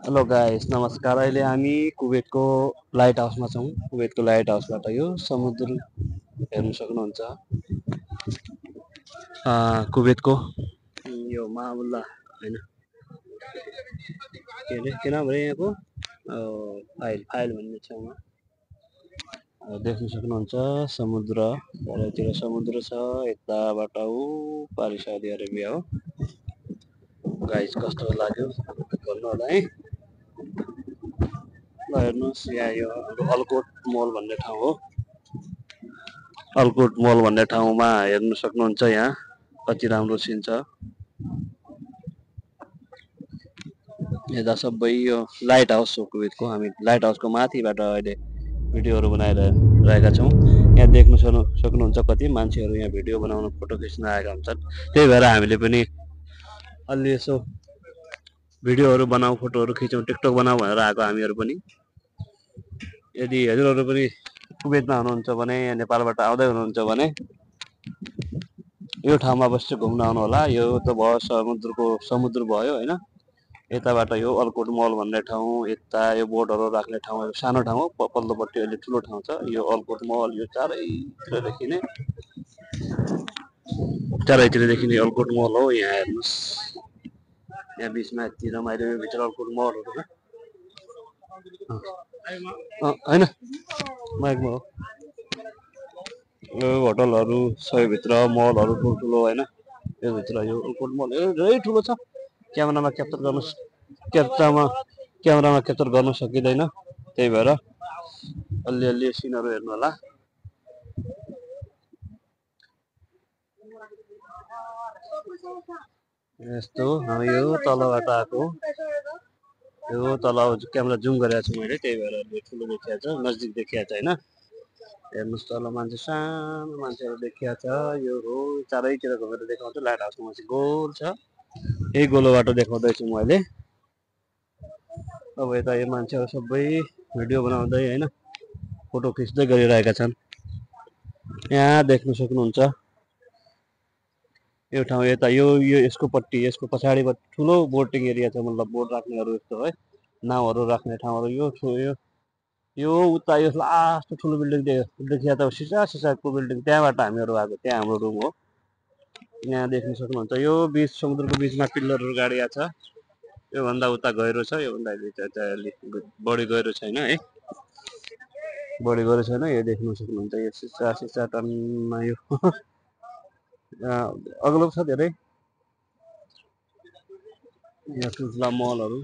Hello guys नमस्कार। अहिले हामी कुवेतको लाइट हाउसमा छौँ। कुवेतको लाइट हाउसबाट यो समुद्र हेर्न सक्नुहुन्छ। कुवेतको यो मामुल्ला हैन के अरे के नाम अरे यहाँको फाइल भन्ने ठाउँमा देख्न सक्नुहुन्छ। समुद्र चारैतिर समुद्र छ। यताबाट पारि साउदी अरेबिया हो। गाइस कस्तो लाग्यो भन्नु होला है। ल हेर्नुहोस् यहाँ यो हाम्रो अलकोट मल भन्ने ठाउँ हो। अलकोट मल भन्ने ठाउँमा हेर्न सक्नुहुन्छ यहाँ कति राम्रो सिन छ। यता सबै यो लाइट हाउस हो कुवेतको। हामी लाइट हाउसको माथिबाट अहिले भिडियोहरू बनाएर रहेका छौँ। यहाँ देख्न सक्नुहुन्छ कति मान्छेहरू यहाँ भिडियो बनाउन फोटो खिच्न आएका हुन्छन्। त्यही भएर हामीले पनि अलि यसो भिडियोहरू बनाऊ फोटोहरू खिचौँ टिकटक बनाऊ भनेर आएको हामीहरू पनि। यदि हजुरहरू पनि कुवेतमा हुनुहुन्छ भने नेपालबाट आउँदै हुनुहुन्छ भने यो ठाउँमा अवश्य घुम्न आउनु होला। यो त भयो समुद्र भयो हैन। यताबाट यो अलकोट मल भन्ने ठाउँ, यता यो बोटहरू राख्ने ठाउँ सानो ठाउँ हो। पल्लोपट्टि अलि ठुलो ठाउँ छ। यो अलकोट मल यो चारैतिर देखिने अलकोट मल हो। यहाँ हेर्नुहोस् यहाँ बिचमा यति रमाइलो यो भित्र अलकोट मलहरू हैन माइकमा हो। यो होटलहरू छ भित्र मलहरू ठुल्ठुलो हैन। यो भित्र यो अलकोट मल धेरै ठुलो छ। क्यामेरामा क्याप्चर गर्न सकिँदैन। त्यही भएर अलि सिनहरू हेर्नु होला। यस्तो हामी यो तलबाट आएको। यो तल क्यामेरा जुम गरेको छु मैले त्यही भएर अलि ठुलो देखिएको छ नजिक देखिएको छ हैन। हेर्नुहोस् तल मान्छे सानो मान्छेहरू देखिएको छ। यो हो चारैतिर घुमेर देखाउँछु। लाइट हाउसको मान्छे गोल छ। यही गोलो बाटो देखाउँदैछु म अहिले। अब यता यो मान्छेहरू सबै भिडियो बनाउँदै हैन फोटो खिच्दै गरिरहेका छन्। यहाँ देख्न सक्नुहुन्छ यो ठाउँ यता यो यसको पछाडि ठुलो बोटिङ एरिया छ। मतलब बोट राख्नेहरू यस्तो है नाउहरू राख्ने ठाउँहरू यो उता यो लास्ट ठुलो बिल्डिङ देखिया त सिसाको बिल्डिङ त्यहाँबाट हामीहरू आएको। त्यहाँ हाम्रो रुम हो। यहाँ देख्न सक्नुहुन्छ यो बीच समुद्रको बीचमा पिल्लरहरू गाडिया छ। योभन्दा उता गहिरो छ। योभन्दा अलि बढी गहिरो छैन है। बढी गहिरो छैन। यो देख्न सक्नुहुन्छ यो सिसा टनमा यो अग्लो छ धेरै। यहाँ ठुल्ठुला मलहरू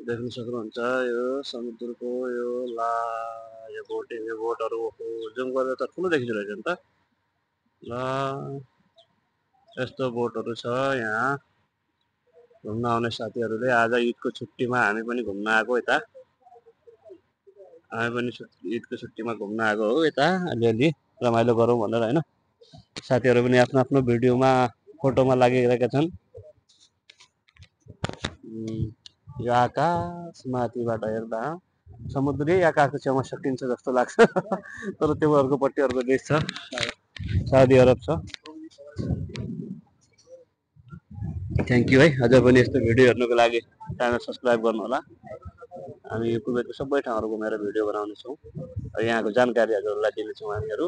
देख्न सक्नुहुन्छ। यो समुद्रको यो बोटहरू जुम गरेर त ठुलो देखिँदो रहेछ नि त। ल यस्तो बोटहरू छ यहाँ घुम्न आउने साथीहरूले। आज ईदको छुट्टीमा हामी पनि घुम्न आएको यता। हामी पनि ईदको छुट्टीमा घुम्न आएको हो यता। अलि रमाइलो गरौँ भनेर हैन। साथीहरू पनि आफ्नो भिडियोमा फोटोमा लागिरहेका छन्। यो आकाश माथिबाट हेर्दा समुद्रै आकाशको छेउमा सकिन्छ जस्तो लाग्छ। तर त्यो अर्कोपट्टि अर्को देश छ साउदी अरब छ। थ्याङ्क यू है। अझ पनि यस्तो भिडियो हेर्नुको लागि च्यानल सब्सक्राइब गर्नु होला। हामी कुवेतको सबै ठाउँहरू घुमेर भिडियो बनाउने छौँ। यहाँको जानकारी हजुरहरूलाई दिनेछौँ हामीहरू।